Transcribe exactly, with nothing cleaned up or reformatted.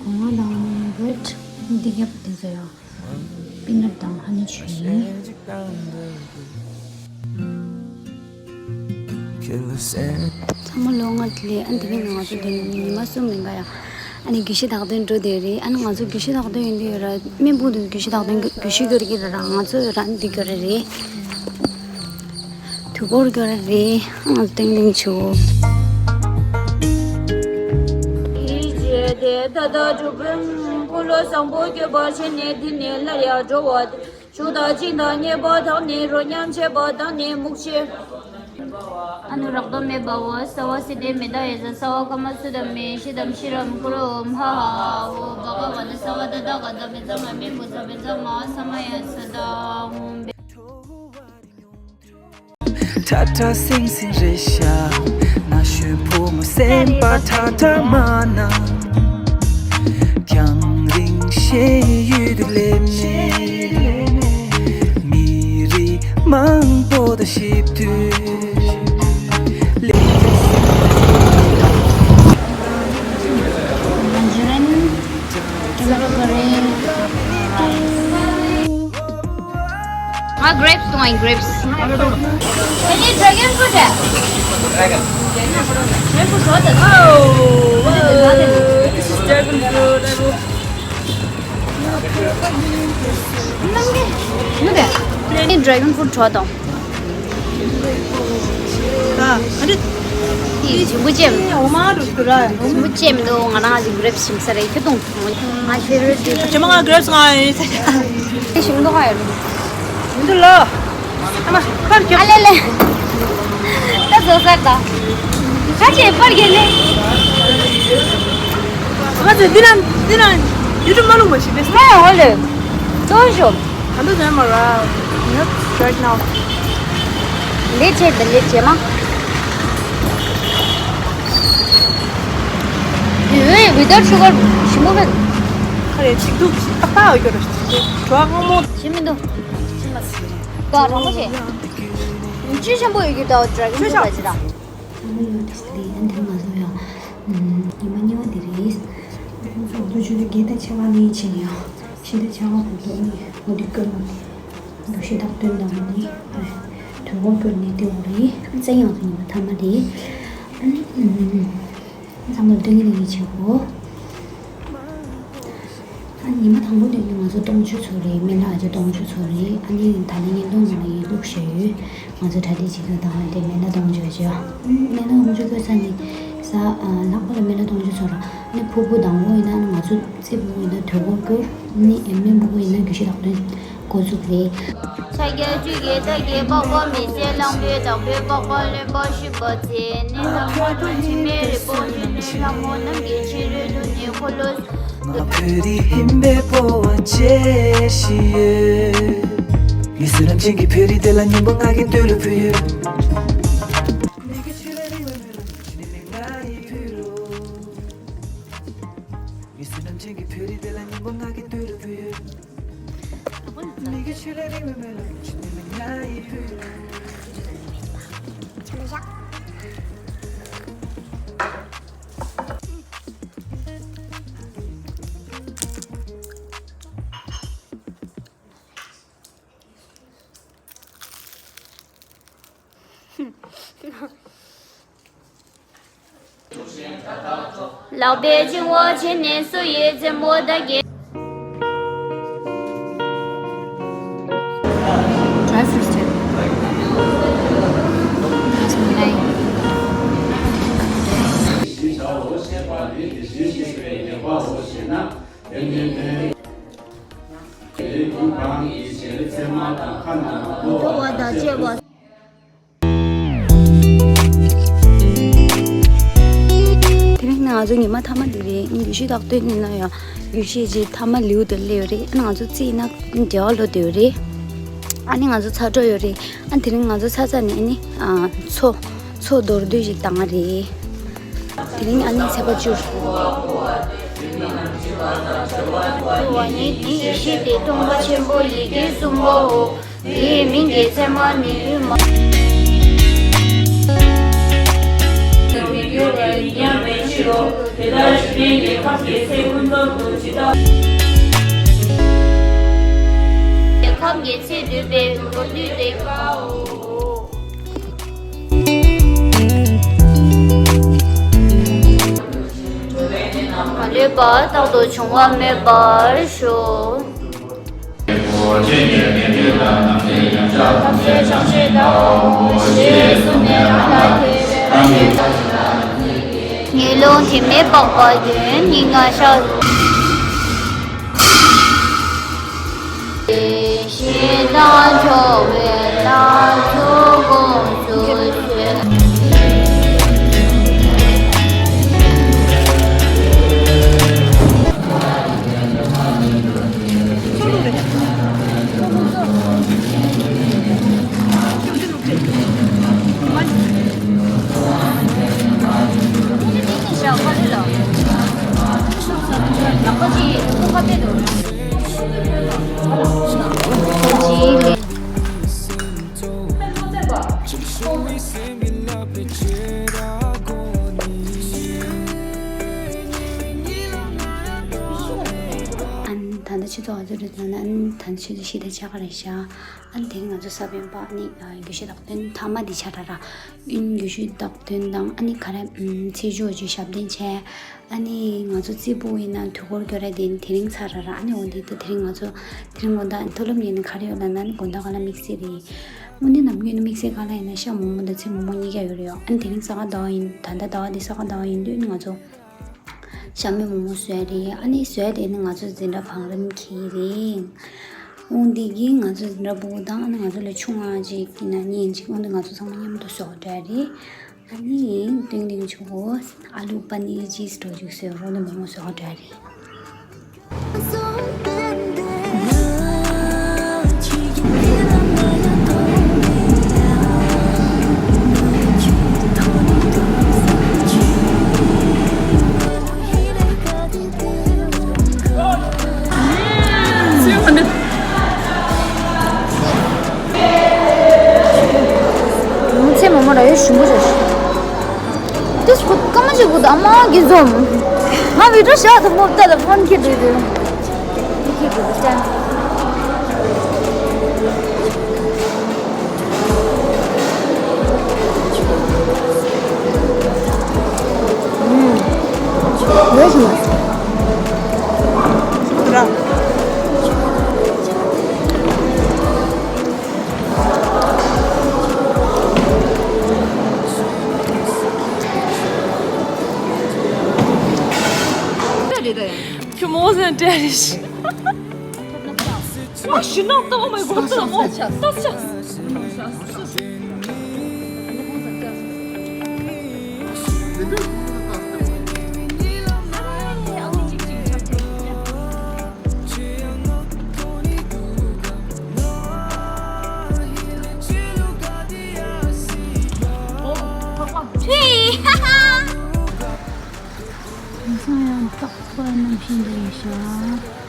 གོང་མ་དང་རེད་འདི་རྒྱབ་དེ་ཚོ་ཡང་པི་ནཊ་དང་ཧ་ནི་ཆུ་ཡིན། ཚང་མ་ལོ་ལྔ་དེ་ལས་ཨ་འདི་ག་ནང་ང་ཚོ་དེ་ནི་ཉི་མ་གསུམ་མིན་ག་ཡང་ཨ་ནི་དགེ་བཤེས་རྟག་བརྟན་འགྲོ་བསྡད་རེད། ཨ་ནི་ང་ཚོ་དགེ་བཤེས་རྟག་བརྟན་ཡིན་དུས་ཡོད་ར། སྨན་སྤུངས་དུ་དགེ་བཤེས་རྟག་བརྟན་དགེ་བཤེས་སྐྱོར་གྱི་ར་ར། ང་ཚོ་ཡོད་ར་འདི་སྐྱོར་རེད། དུས་འཁོར་སྐྱོར་རེད། ཨང་ཏིང་ཏིང་ཆུ། ཡིད་བྱེད་དེ་ད་ལྟ་གྲུབ་པའི་འཁོར་ལོ་བཟང་པོ་སྐྱོབ་པར་བྱས་ནས། འདི་ནས་སླར་ཡང་འགྲོ་བ་དེ། ཞུགས་དང་བཅིངས་དང་མཉེས་པ་དང་ནི། རོ་མཉམ་བྱེད་པ་དང་ནི། མུག་ཆེ། ཨ་ནུ་རཀྟོ་མེ་བྷ་ཝ། སརྦ་སིདྡྷི་མེ་ཏཱ་ཡེ་ཛ། སརྦ་ཀརྨ་སུ་དམ་མེ། ཤི་དམ་ཤི་རམ་ཀུ་རུ། ཨོཾ་ཧ་ཧ་ཧ་ཧོ་བྷ་ག་ཝ་ཏ་སརྦ་ད་ད་ག་ཏ་མེ་ཛ་མ་མེ་བྷུ་ཛ་བེ་ཛ་མ་ཧཱ་ས་མ་ཡ་ས་ད་ཧཱུྃ། ཁྲ་ཁྲ་སིང་སིང་རེད་ཤག་ན་གཞོན་ཕོ་མོ་སེམས་པ་ཁྲ་ཁྲ་མ་ན། རྒྱང་རིང་ཤེས་ཡོད་དུ་སླེབས་ནས། མི་རིགས་མང་པོ་དང་གཤིབ་དུས། ང་grapes དུ་ང་grapes། ཨ་ནི་dragon fruit ཨ། Dragon fruit ཟོ་ད། Oh, wow, this is dragon fruit. ཨ་ནི་dragon fruit ཆོག་དང་། ཨ་ཨ་འདི། ཞིམ་པོ་ཅན། འོ་མ་རུ་ཏུ་ར། ཞིམ་པོ་ཅན་མི་འདུག་ང་རང་ཨ་ཅིག་grapes ཞིམ་ས་རེད། ཁྱོད་དུང་། ང་favorite འདི། ཅི་མ་ང་grapes ང་ཡིན་ས། དེ་ཞིམ་མདོག་ཁ་ཡོད། མི་འདུག་ལ། ཨ་མ་པར་རྒྱབ། ཨ་ལེ་ལེ། ད་བཟོ་ས་ད། ཁ་ཆེ་པར་རྒྱབ་ནས། ང་ཚོ་འདི་ན་འདི་ན་YouTube མ་ལུག་མ་ཞིག་རེད། ང་འོ་ལེ། ཏོ་ཞོ། ག་འདུག་ཟེར་མ་ར། Not right now. ལེ་ཆེ་ད་ལེ་ཆེ་མ། ཨེ་without sugar ཞིམ་པོ་མེད། ཁ་རེ་ཅིག་འདུག་ཅིག་ཏག་ཏག་ཡོད་རེད། བྲོ་བ་སྔོན་མོ། ཞིམ་མི་འདུག་ཞིམ་མ་ཟིན། ད་རང་པོ་ཞེ། ཅི་ཞིམ་པོ་ཡོད་རྒྱུ་ད་dragon fruit ད་ཅི་ར། ཚང་མ་ཡོད་དེ་ལས་ཡང་དེ་ང་ཚོ་ཡང་ཉི་མ་གཉིས་པ་དེ་རེད། ཚོགས་འདུ་ཆོས་རྒྱལ་དང་ཆེ་བ་ནས་བྱས་ཡང་ཤི་ད་ཆ་བ་བུ་དེ་ནི་འོ་དེ་ཀུན་ལ་འདུ་ཤེས་དག་སྟོན་དང་ནི་དུས་འཁོར་ཀུན་ནས་དེ་འོ་རེད། བཙན་ཡང་ཚོ་ཉི་མ་ཐ་མ་རེད། ཚང་མ་སྟོན་གྱི་ལས་ཀྱི་བྱེད་གོ། ཨ་ཉི་མ་དང་པོ་དེ་ནི་ང་ཚོ་སྟོང་མཆོད་ཚོགས་རེད། སྨན་བླ་ཨ་ཅག་སྟོང་མཆོད་ཚོགས་རེད། ཨ་ནི་ད་ནི་བརྙན་ཐུང་ནང་ལ་ཡིན་ལུགས་བཤད་ཡོད། ང་ཚོ་གྲ་སྒྲིག་བྱེད་རྒྱུ་དང་དེ་སྨན་བླ་སྟོང་མཆོད་བྱས། སྨན་བླ་སྟོང་མཆོད་བཀོད་ས་ནི་ས་ལྷག་པ་ལ་སྨན་བླ་སྟོང་མཆོད་ཚོགས་ར། ཨ་ནི་ཕུར་བུ་དང་པོ་ཡིན་ན་ང་ཚོ་རྩེ་ཕུར་བུ་ཡིན་ན་དུས་འཁོར་བསྐོར། ཨ་ནི་སྨན་ཕུར་བུ་ཡིན་ན་རྒྱུད་བཞི་དག་སྟོན། འགོ་འཛུགས་རེད། ཕྱག་རྒྱ་བཅུ་ཡི་བདག་གིས་འཕགས་པ་མི་བཟད་གླང་པོའི་བདག་པོས་འཕགས་པ་ལེན་པར་ཞུས་པ་ཚེ། ནི་ལྷ་མོ་དང་འཆི་མེད་རིག་པ་འདུས་ནས་ལྷ་མོ་རྣམས་ཀྱི་ཕྱི་རོལ་དུ་ནི་འཁོར་ལོ། ང་བོད་རིགས་ཡིན་པའི་སྤོབས་པ་བྱེད་བཞིན་ཡོད། མི་བསོད་ནམས་ཅན་གྱི་བོད་རིགས་དེ་ལ་སྙིང་པོ་ང་གི་འདོད་ལ་ཕུལ་ཡོད། མི་བསོད་ནམས་ཅན་གྱི་བོད་རིགས་དེ་ལ་སྙིང་པོ་ང་གི་འདོད་ལ་ཕུལ་ཡོད། ལག་པས་བཅིང་བ་བྱས་ནས་སོ་ཡི་རྩེ་མོ་དག་གིས། That's it. That's my life. དེ་རིང་ང་ཚོ་ཉི་མ་མཐའ་མ་འདི་རེད། ཡུལ་ཤུལ་རྟག་བརྟན་ནི་ལ་ཡང་ཡུལ་ཤུལ་གྱི་མཐའ་མ་ལེའུ་དེ་སླེབས་ཡོད་རེད། ང་ཚོ་རྩིས་ན་འབྲེལ་བ་ལོ་དེ་ཡོད་རེད། ཨ་ནི་ང་ཚོ་ཚ་དྲོད་ཡོད་རེད། ཨ་དེ་རིང་ང་ཚོ་ཚ་ཚ་ནས་ཨ་ནི་ཨ་མཚོ་མཚོ་མདོར་བསྡུས་ཤིག་བཏང་བ་རེད། དེ་རིང་ཨ་ནི་ཚེས་པ་བཅུ། བ་ནི་དེ་ཡེ་ཤེས་ཏེ་སྟོང་པ་ཆེན་པོ་ཡི་གེ་གསུམ་པོའོ། དེའི་མིང་གི་མཚན་མ་ནི་ལུས་མ། ཁམས་ཀྱི་ཚེ་འདུས་པའི་མདོར་བསྡུས་ཏེ། མ་ལུས་པ་རྟག་ཏུ་འབྱུང་བ་མེད་པར་ཤོག། ངེས་ལུང་དྲི་མེད་པགས་པ་ཀུན། སྙིང་ག་ཤ། ཞེ་སྡང་ཕྲོགས་པའི་ལྷ་ཚོགས་དགོངས་སུ་གསོལ། ཨ་ནི་ད་ལྟ་ཆུ་ཚོད་ག་ཚོད་རེད་ཟེར་ན། ཨ་ནི་ད་ལྟ་ཆུ་ཚོད་བཞི་དང་ཕྱེད་ཀ་རེད་ཤག། ཨ་ནི་དེ་རིང་ང་ཚོ་ས་བོན་པ་ནི་ཨ་རྒྱུ་ཤུལ་རྟག་བརྟན་མཐའ་མ་འདི་ཆགས་ར་ར། ཨིན་རྒྱུ་ཤུལ་རྟག་བརྟན་དང་ཨ་ནི་ག་རེ་ཨམ་ཚེས་བཅུ་བཅུ་ཞབས་བརྟན་བྱས། ཨ་ནི་ང་ཚོ་རྩིས་པོ་ཡིན་ན་དུས་འཁོར་སྐྱོར་ར་དེ་དེ་རིང་ཚར་ར་ར། ཨ་ནི་འོ་འདི་ད་དེ་རིང་ང་ཚོ་དེ་རིང་དགོང་དག་མཐོ་སློབ་ཉིན་ནས་ག་རེ་ཡོད་ལབ་ན། ཨ་ནི་དགོང་དག་ག་ལ་དམིགས་བསལ་རེད། དངོས་གནས་ནམ་རྒྱུན་ནི་དམིགས་བསལ་ག་ལ་ཡིན་ན་ཤ་མོག་མོག་དང་ཚིལ་མོག་མོག་གཉིས་ཀ་ཡོད་རེད་ཡོ། ཨ་ནི་དེ་རིང་ས་ག་ཟླ་བ་ཡིན། ད་ལྟ་ཟླ་བ་འདི་ས་ག་ཟླ་བ་ཡིན་དུས་ནི་ང་ཚོ་ཤ་མོག་མོག་བཟོས་རེད། ཨ་ནི་བཟོས་དེ་ནི་ང་ཚོ་འཛིན་གྲྭ་བང་རིམ་གྱི་རེད། འོང་འདི་གིས་ང་ཚོ་འཛིན་གྲྭ་ཕྲུ་གུ་དང་ཨ་ནི་ང་ཚོ་ལས་ཆུང་བ་ཅིག་ཡིན་ན་གཉིས་ཅིག་འོང་འདི་ང་ཚོ་ཚང་མ་མཉམ་དུ་བཟོ་འདྲ་རེད། ཨ་ནི་ཏིང་ཏིང་ཆུ་བོ་ཨ་ལུ་པ་ནི་ཅིས་འགྲོ་ཅིག་བཟོས་རོགས་ནི་མོག་མོག་བཟོ་འདྲ་རེད། ཚེ་མོག་མོག་ར་ཡོད་ཞིམ་པོ་རེད། དེ་སྐུ་ཀ་མ་ཅིག་གུ་ད་མ་གི་འཛོམས། ང་བི་ཌིའོ་ཤར་དུ་མོ་བལྟ་ལ་ཕོན་ཁྱེར་འདུག་དེ། ཁྱོད་མོ་ཟན་བྲལ་རེད། ཨ་ཞི་ནག་ཏོག་མའི་སྒོ་ཙམ་མོ། ཏག་ཆག། དེང་སང་ཡང་རྟག་པར་རྣམ་ཤེས་འདི་ཡིན་ཤག།